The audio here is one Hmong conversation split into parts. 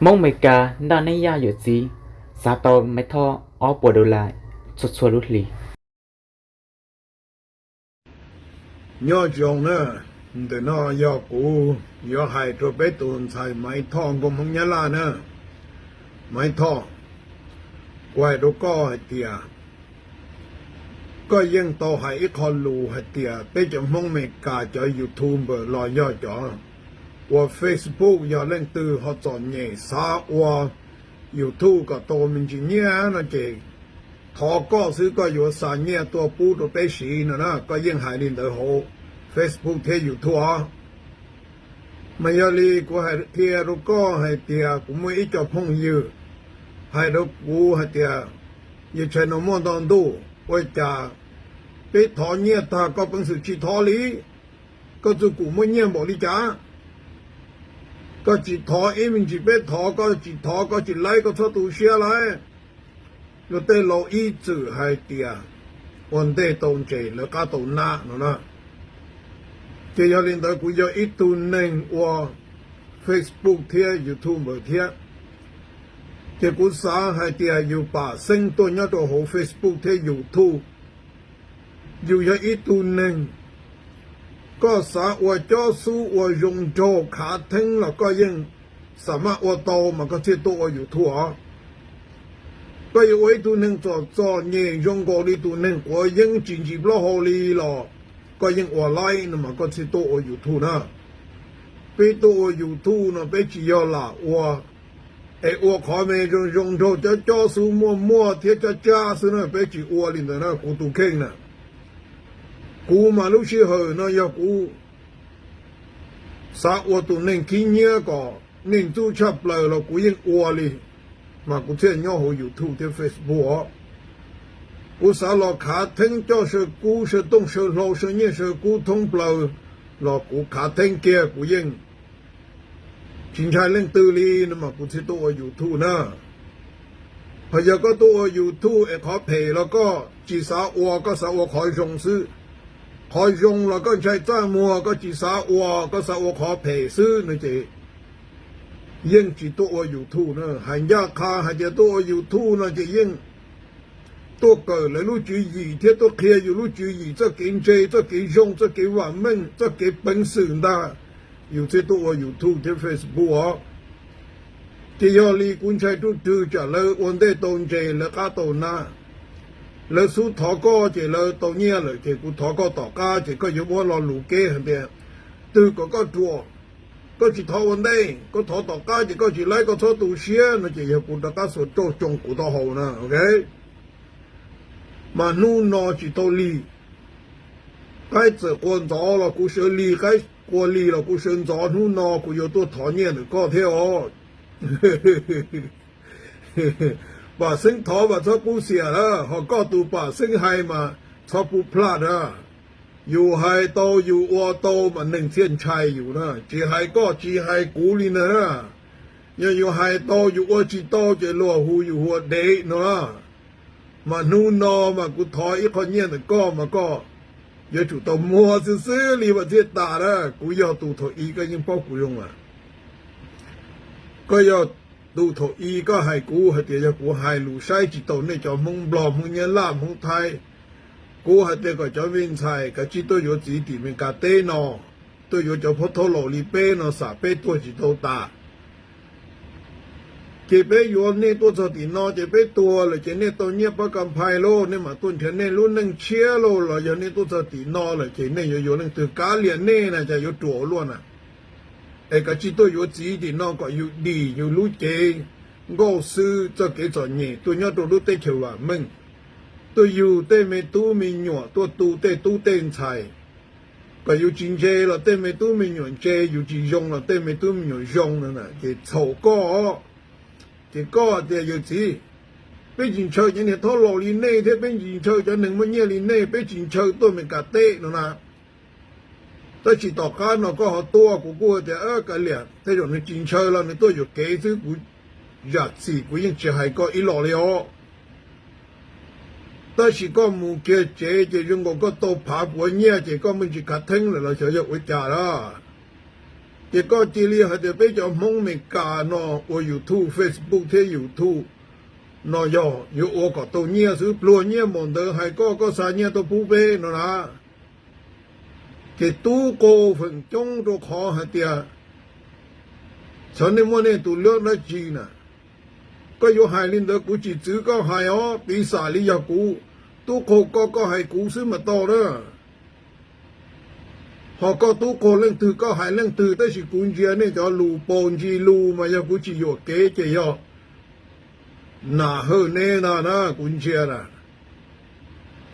Hmoob Amelikas ntaj neeb yaj yawm txiv xav tau Maiv Thoj ob puas dollar txhua txhua lub hli. Nyob zoo na, ntawm no yog kuv yuav hais rau peb tus ntxhais Maiv Thoj nkauj Hmoob Nyab Laj na. Maiv Thoj, kuv hais rau koj hais tias koj yeej tau hais ib qho lus hais tias peb cov Hmoob Amelikas cov YouTuber los yog cov ua Facebook yog leej twg ho txom nyem xav ua YouTube kom tau me ntsis nyiaj no ces thov koj xwb koj yuav xa nyiaj tuaj pub rau peb siv no na, koj yeej hais li ntawd hauv Facebook thiab YouTube os. Mas yog li kuv hais qhia rau koj hais tias kuv muaj ib co phooj ywg hais rau kuv hais tias yawg Tshais no muaj nto ntuj ua cas peb thov nyiaj tag koj peev xwm tsis thov li, koj txuj kum muaj nyiaj npaum li cas, koj tsis thov ib me ntsis peb thov, koj tsis thov koj tsis laib koj txhob tu siab lauj. Luag tej laus ib txwm hais tias ua ntej tau ntses lawv qab tau nab no na. Ces yog li ntawd kuv yog ib tug neeg ua Facebook thiab YouTuber thiab, ces kuv xav hais tias yus pam xeeb tuaj nyob rau hauv Facebook thiab YouTube, yus yog ib tug neeg, koj xav ua cob xub ua zoo nraug khav theeb los koj yeej xav maj ua tau mas koj thiaj tuaj ua YouTube os. Koj yuav ua ib tug neeg txom txom nyem zoo nkaus li tus neeg quav yeeb tsis ntsis plaub hau li los koj yeej ua laib no mas koj thiaj tuaj ua YouTube na. Peb tuaj ua YouTube no peb tsis yog lam ua es ua qhov me zoo zoo nraug cob cob xub muaj muaj thiab cob cab xwb na, peb tsis ua li ntawd na kuv tus kheej na. Kuv mas lub sij hawm no yog kuv xav ua tus neeg khib nyiab kom nej ntxub tshaj plaws los kuv yeej ua li, mas kuv thiaj nyob hauv YouTube thiab Facebook os. Kuv xav los khav theeb coj saw kub saw tooj saw hlau saw nyiaj saw kub thoob plaws los kuv khav theeb kiag kuv yeej tsis ntshai leej twg li no mas kuv thiaj tuaj ua YouTube na. Ho yog koj tuaj ua YouTube es qhov phem los koj tsis xav ua, koj xav ua qhov zoo xwb, qhov zoo los koj ntshai txaj muag koj tsis xav ua, koj xav ua qhov phem xwb no ces yeej tsis tuaj ua YouTube na. Hais ncaj qha hais tias tuaj ua YouTube no ces yeej tuaj kawm lawv lub tswv yim thiab tuaj qhia yus lub tswv yim txoj kev ntse, txoj kev zoo, txoj kev vam meej, txoj kev peev xwm ntag, yus thiaj tuaj ua YouTube thiab Facebook os. Ces yog li kuv ntshai ruj rwg tsam lawv ua ntej tau ntses lawv qab tau nab, lawv xub thov koj ces lawv tau nyiaj lawm ces kuv thov koj tom qab ces koj yuav muab lo lus kev hais tias twg kom koj ruam, koj tsis thov ua ntej, koj thov tom qab ces koj tsis laib koj txhob tu siab no ces yog kuv rov qab xuas rauj tsoo kuv taub hau na, ok. Mas hnub no tsis tau lig, qaib txawm qua ntxov los kuv sawv lig, qaib qua lig los kuv sawv ntxov, hnub no kuv yuav tuaj thov nyiaj ntawm koj thiab os. Pam xeeb thov mas txhob kub xiam na, ho koj tus pam xeeb hais mas txhob pub plaj na. Yus hais tau yus ua tau mas neeg thiaj ntshai yus na, tsis hais koj tsis hais kuv li ntag na. Yog yus hais tau yus ua tsis tau ces luag hu yus hu ua dev no na. Mas hnub no mas kuv thov ib qho nyiaj ntawm koj mas koj yuav tsum tau muag xwb xwb li mas thiaj tas na. Kuv yog tus thaum i koj yeej paub kuv zoo mas. Koj yog tus thaum i koj hais kuv hais tias yog kuv hais lus saib tsis taus nej cov Hmoob Nplog, Hmoob Nyab Laj, Hmoob Thaib. Kuv hais tias kom cov me ntxhais kav tsij tuaj yuav txiv tim Meskas teb no, tuaj yuav cov phob thaub laus li peb no xam peb tuag tsis tau tas. Ces peb yuav nej tuaj txog tim no ces peb tuag lawm ces nej tau nyiaj pab ka phais lauj, nej mam tuaj nrhiav nej lub neej tshiab lauj, los yog nej tuaj txog tim no lawm ces nej yuav yuav leej twg kav liam nej na, cas yuav ruam ua luaj na. Es kav tsij tuaj yuav txiv tim no kom yus dim yus lub cev nkauj xwb txoj kev txom nyem tuaj nyob rau lub teb chaws vam meej, tuaj yug tej me tub me nyuam tuaj tu tej tub tej ntxhais, kom yus tsis ntse los tej me tub me nyuam ntse, yus tsis zoo los tej me tub me nyuam zoo no na, ces txhaum koj. Ces koj tias yawm txiv, peb tsis ntshaw cov niag thaub laus li nej thiab peb tsis ntshaw cov neeg muaj nyiaj li nej, peb tsis ntshaw tuaj Meskas teb no na. Tab sis tom qab no koj ho tuaj kuv kuj tias kav liam, tej zaum nws tsis ntshaw los nws tuaj yuam kev xwb, kuv zam txim kuv yeej tsis hais koj ib los li os. Tab sis koj mus kiag tsev ces zoo nkaus koj tau phav puav nyiaj ces koj me ntsis khav theeb lawm los xyov yog ua cas lawm. Ces koj cia li hais tias peb cov Hmoob Amelikas no ua YouTube, Facebook thiab YouTube no yog yuav ua kom tau nyiaj xwb, pluag nyiaj npaum ntawd hais koj, koj xa nyiaj tuaj pub peb no na. Ces tub qaug feem coob rau qhov hais tias xyov nej muaj nej tus lab dab tsi na. Koj yuav hais li ntawd kuv tsis txwv koj hais os, piv xam li yog kuv tub qaug koj, koj hais kuv xwb mas tau na. Ho koj tub qaug leej twg koj hais leej twg, tab sis kuv ntsia nej cov lus paus ntsis lus mas yog kuv tsis yuam kev ces yog nam hawj neb ntag na, kuv ntsia na.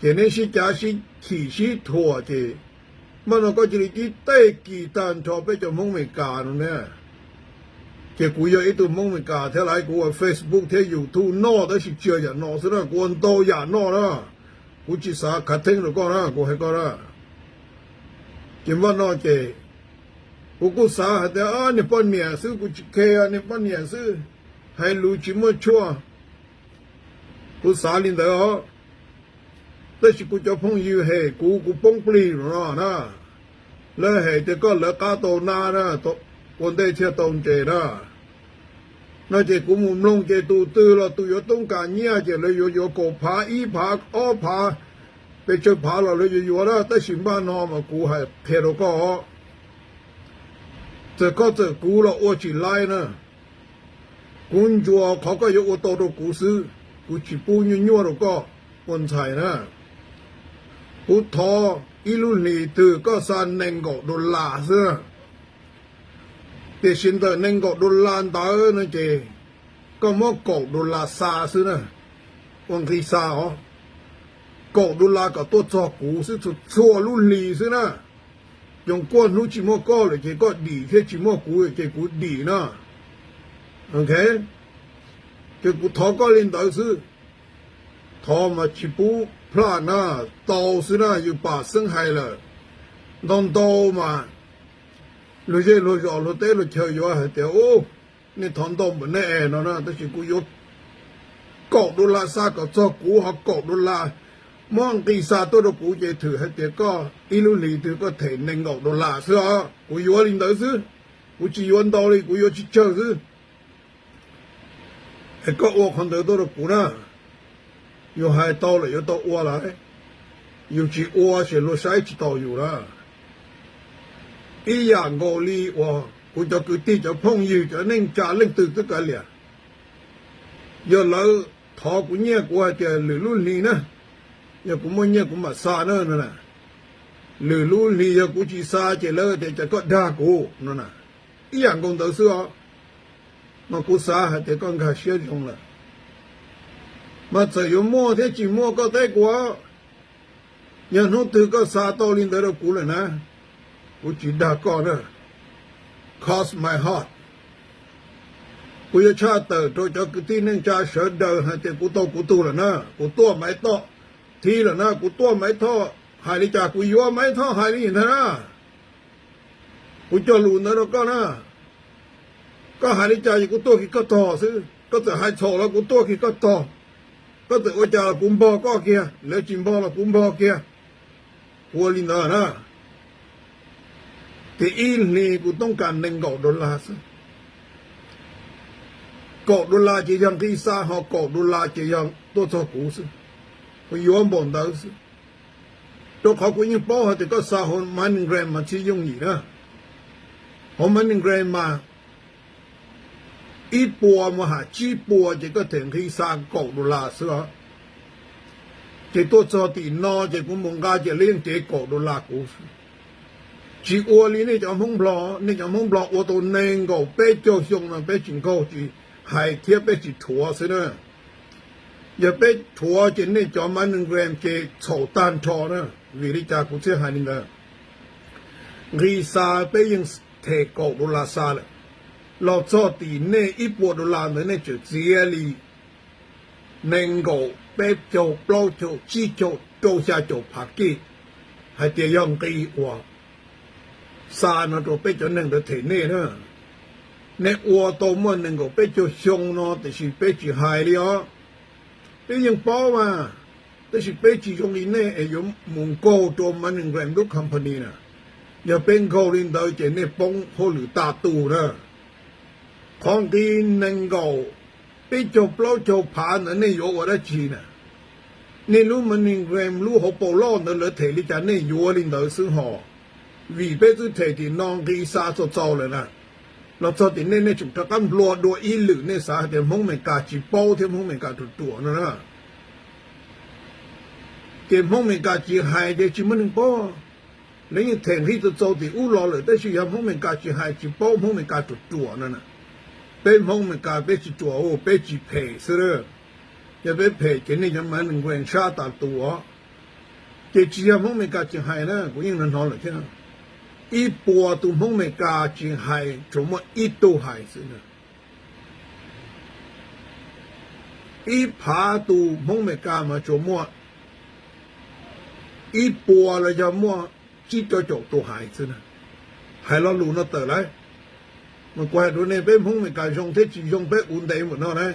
Ces neb sib cav sib chim sib thuam ces maj no koj cia li tib tej kis tag nrho peb cov Hmoob Amelikas no ne. Ces kuv yog ib tug Hmoob Amelikas thiab lawv, kuv ua Facebook thiab YouTube noj tab sis tsis yog yam no xwb na, kuv ua ntau yam noj na. Kuv tsis xav khav theeb rau koj na, kuv hais koj na. Ces npaj no ces kuv kuj xav hais tias niag poj niam xwb, kuv tsis khe niag poj niam xwb, hais lus tsis muaj tshuaj. Kuv xav li ntawd os. Tab sis kuv cov phooj ywg hem kuv, kuv poob plig no na. Lawv hais tias koj lawv qab tau nab na, ua ntej thiaj tau ntses na. No ces kuv mus mloog ces tus twg los tus yuav toob kas nyiaj ces lawv yuav yuav kaum phav, ib phav, ob phav, pes tsawg phav los lawv yuav yuav na. Tab sis npaj no mas kuv hais qhia rau koj, txawm koj txawm kuv los ua tsis laib na. Kuv ntsuas qhov koj yuav ua tau rau kuv xwb, kuv tsis pub nyuaj nyuaj rau koj ua ntxhais na. Kuv thov ib lub hlis twg koj xa nees nkaum dollar xwb. Tiam sis ntawm nees nkaum dollar ntawd no ces koj muab kaum dollar xa xwb na. Ua nqi xa os, kaum dollar kom tuaj txog kuv xwb, txhua txhua lub hlis xwb na. Yoos kuaj hnub tsis muaj koj lawm ces koj dim thiab, tsis muaj kuv ces kuv dim na. Ok, ces kuv thov koj li ntawd xwb. Thov mas tsis pub plaj na, tau xwb na, yus pam xeeb hais lawm. Ntau ntau mas luag zej luag zos luag teb luag chaw yuav hais tias u, nej thov ntau npaum nej es no na, tab sis kuv yuav kaum dollar xa kom txog kuv, ho kaum dollar muab nqi xa tuaj rau kuv ces thwm hais tias koj ib lub hlis twg koj them nees nkaum dollar xwb os. Kuv yuav li ntawd xwb, kuv tsis yuav ntau li, kuv yuav tsawg tsawg xwb. Es koj ua qhov ntawd tuaj rau kuv na. Yus hais tau lawm yuav tau ua lawm, yus tsis ua ces luag saib tsis taus yus na. Ib yam nkaus li uas kuv cov kwv tij cov phooj ywg cov neej tsa leej twg twb kav liam, yog lawv thov kuv nyiaj kuv hais tias lwm lub hlis na, yog kuv muaj nyiaj kuv mam xa na no na. Lwm lub hlis yog kuv tsis xa ces lawv tias cas koj dag kuv no na. Ib yam nkaus ntawd xwb os. Mas kuv xav hais tias koj nkag siab zoo lawm, mas txawm yuav muaj thiab tsis muaj koj teb kuv, yog hnub twg koj xa tau li ntawd rau kuv lawm na, kuv tsis dag koj na. Cross my heart. Kuv yuav tshaj tawm rau cov kwv tij neej tsa sawv daws hais tias kuv tau kuv tug lawm na, kuv tuaj Maiv Thoj thiab lawm na, kuv tuaj Maiv Thoj hais li cas kuv yuav Maiv Thoj hais li ntag na. Kuv cog lus ntawd rau koj na. Koj hais li cas ces kuv tuaj kiag koj tog xwb, koj txawm hais txhaum los kuv tuaj kiag koj tog, koj txawm ua cas los kuv npog koj kiag, lawv tsis npog los kuv npog kiag. Kuv ua li ntawd na. Ces ib hlis kuv toob kas nees nkaum dollar xwb. Kaum dollar ces yog nqi xa, ho kaum dollar ces yog tuaj txog kuv xwb. Kuv yuav npaum ntawd xwb. Rau qhov kuv yeej paub hais tias koj xa hauv MoneyGram mas tsis yooj yim na. Hauv MoneyGram mas ib puas mus ham tsib puas ces koj them nqi xa kaum dollar xwb os. Ces tuaj txog tim no ces kuv mus nqa ces lawv yeej cev kaum dollar kuv xwb. Tsis ua li nej cov Hmoob Nplog, nej cov Hmoob Nplog ua tau nees nkaum peb caug xyoo no peb tsis nkaug tsis hais thiab peb tsis rhuav xwb na. Yog peb rhuav ces nej cov MoneyGram ces txhaum tag nrho na. Vim li cas kuv thiaj hais li ntawd? Nqi xa peb yeej them kaum dollar xa lawm, los txog tim nej ib puas dollar ntawd nej tseem txiav li nees nkaum peb caug plaub caug tsib caug rau xya caum phav kij, hais tias yog nqi uas xa no rau peb cov neeg ntawd them nej na. Nej ua tau muaj nees nkaum peb caug xyoo no tiam sis peb tsis hais li os. Peb yeej paub mas, tab sis peb tsis zoo li nej es yuav mus nkaug rau MoneyGram lub company na. Yog peb nkaug li ntawd ces nej poob hauj lwm tas tus na. Qhov nqi nees nkaum peb caug plaub caug phav ntawd nej yuav ua dab tsi na? Nej lub MoneyGram lub hauv paus loj ntawd lawv them li cas nej yuav li ntawd xwb hos. Vim peb twb them tim no nqi xa txaus txaus lawm na. Los txog tim nej nej tseem rov qab nplua dua ib lwm, nej xav hais tias Hmoob Amelikas tsis paub thiab Hmoob Amelikas ruam ruam no na. Ces Hmoob Amelikas tsis hais ces tsis muaj neeg paub. Lawv yeej them nqi txaus txaus tim ub los lawm tab sis yog Hmoob Amelikas tsis hais tsis paub Hmoob Amelikas ruam ruam no na. Peb Hmoob Amelikas peb tsis ruam, peb tsis phem xwb. Yog peb phem ces nej cov MoneyGram sab tas tus os. Ces tsis yog Hmoob Amelikas tsis hais na, kuv yeej hnov lawm thiab. Ib puas tus Hmoob Amelikas tsis hais, tsuas muaj ib tug hais xwb na. Ib phav tus Hmoob Amelikas mas tsuas muaj ib puas los yog muaj tsib caug caum tus hais xwb na. Hais lo lus no tawm lauj. Mas kuv hais rau nej, peb Hmoob Amelikas zoo thiab tsis zoo peb ua ntev npaum no na.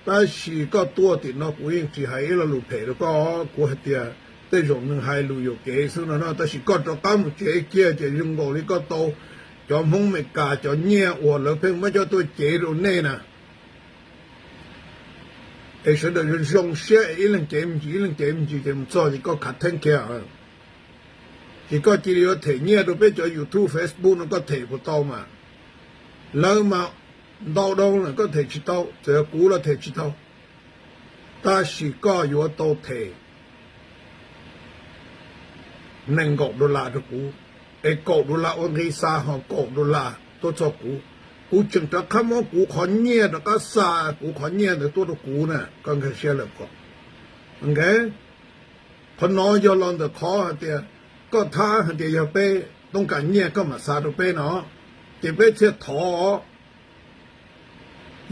Tab sis koj tuaj tim no kuv yeej tsis hais ib lo lus phem rau koj, kuv hais tias tej zaum nws hais lus yuam kev xwb no no, tab sis koj rov qab mus tsev kiag ces zoo nkaus li koj tau cov Hmoob Amelikas cov nyiaj uas lawv pheej muab coj tuaj cev rau nej na. Es sawv daws zoo zoo siab es ib leeg cev me ntsis ib leeg cev me ntsis ces mus txog ces koj khav theeb kiag. Ces koj cia li yuav them nyiaj rau peb cov YouTube Facebook no koj them puas tau mas? Lawv mas ntau dhau lawm koj them tsis tau, txawm yog kuv los them tsis tau. Tab sis koj yuav tau them nees nkaum dollar rau kuv, es kaum dollar ua nqi xa hos kaum dollar tuaj txog kuv. Kuv tseem rov qab muab kuv qhov nyiaj rov qab xa kuv qhov nyiaj ntawd tuaj rau kuv na, koj nkag siab lawm ko. Ok, qhov no yog los ntawm qhov hais tias koj thab hais tias yog peb toob kas nyiaj koj mam xa rau peb no, ces peb thiaj thov.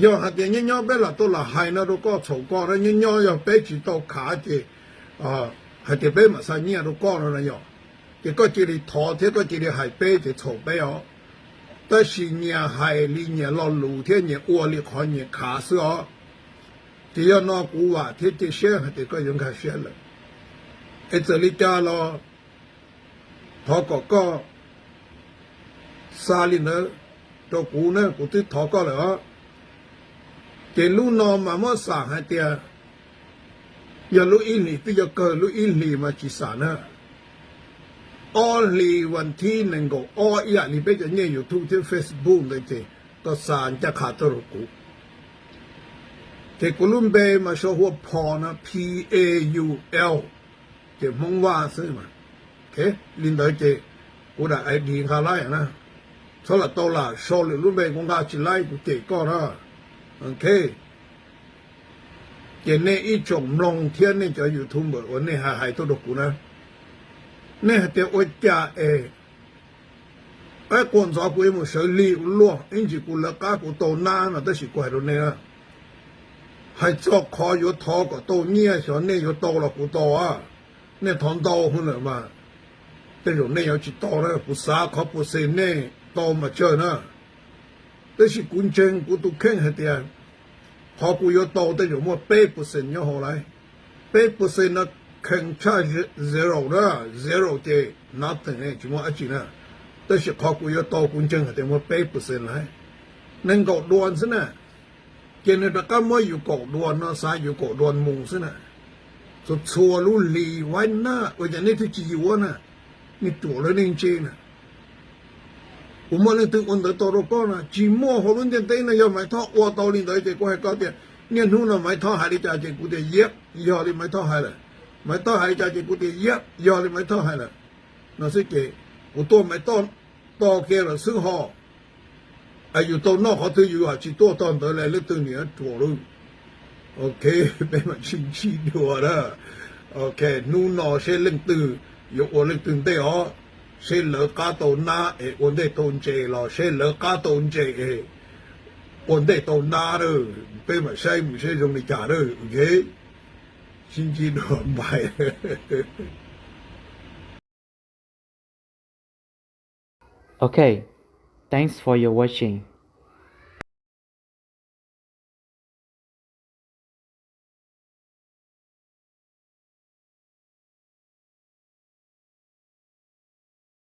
Yog hais tias nyob nyob peb lam tuaj lam hais no rau koj txhaum koj na, nyob nyob yog peb tsis tau khav ces hais tias peb mam xa nyiaj rau koj no na yog, ces koj cia li thov thiab koj cia li hais peb ces txhaum peb os. Tab sis nyias hais li nyias lo lus thiab nyias ua li qhov nyias khav xwb os. Ces yog no kuv vam thiab cia siab hais tias koj yuav nkag siab lawm. Es txawm li cas los thov kom koj xa li ntawd rau kuv na, kuv twb thov koj lawm os. Ces lub no mas muab xam hais tias yog lub ib hlis twb yuav kawg, lub ib hlis mas tsis xam na. Ob hlis vas thib nees nkaum ob ib yam li peb cov nyiaj YouTube thiab Facebook ntawd ces koj xa ncaj qha tuaj rau kuv. Ces kuv lub npe mas sau hu ua Paul no, P A U L, ces Hmoob Vaj xwb mas. Li ntawd ces kuv daim I D nqa laib na. Txhob lam tau lam sau lwm lub npe, kuv nqa tsis laib kuv cem koj na. Ok, ces nej ib tsoom mloog thiab nej cov YouTuber uas nej hais hais tuaj rau kuv na, nej hais tias ua cas es qaib qua ntxov kuv yuav mus sawv lig ua luaj, ib ntsis kuv lawv qab kuv tau nab no, tab sis kuv hais rau nej na, hais txog qhov yuav thov kom tau nyiaj xyov nej yuav tau los kuv tau a, nej thov ntau heev lawm mas tej zaum nej yuav tsis tau na, kuv xav qhov percent nej tau mas tsawg na. Tab sis kuv ntseeg kuv tus kheej hais tias qhov kuv yuav tau tej zaum muaj peb percent nyob hauv lauj. Peb percent no kheev tshaj zero na, zero ces nothing, tsis muaj dab tsi na. Tab sis qhov kuv yuav tau kuv ntseeg hais tias muaj peb percent lauj. Nees nkaum duas xwb na, ces nws rov qab muab yus kaum duas no, xa yus kaum duas mus xwb na. Txhua txhua lub hlis, why not? Ua cas nej thiaj tsis yuav na? Nej ruam lawv nej ntse na. Kuv muaj leej twg ua ntawd tau rau koj no? Tsis muaj hauv lub ntiaj teb no. Yog Maiv Thoj ua tau li ntawd ces kuv hais koj tias niaj hnub no Maiv Thoj hais li cas ces kuv tias yep, yog li Maiv Thoj hais lawm. Maiv Thoj hais li cas ces kuv tias yep, yog li Maiv Thoj hais lawm. No xwb ces kuv tuaj Maiv Thoj tos kiag lawm xwb ho. Yus tau noj qhov twg yus yam tsis tuaj tog ntawd li, leej twg niam ruam lauj. Ok, peb mam sib ntsib dua na. Ok, hnub no seb leej twg yuav ua leej twg ntej os. Seb lawv qab tau nab es ua ntej tau ntses los seb lawv qab tau ntses es ua ntej tau nab na. Peb mam saib mus seb zoo li cas na. Ok, sib ntsib dua npais. Okay, thanks for your watching.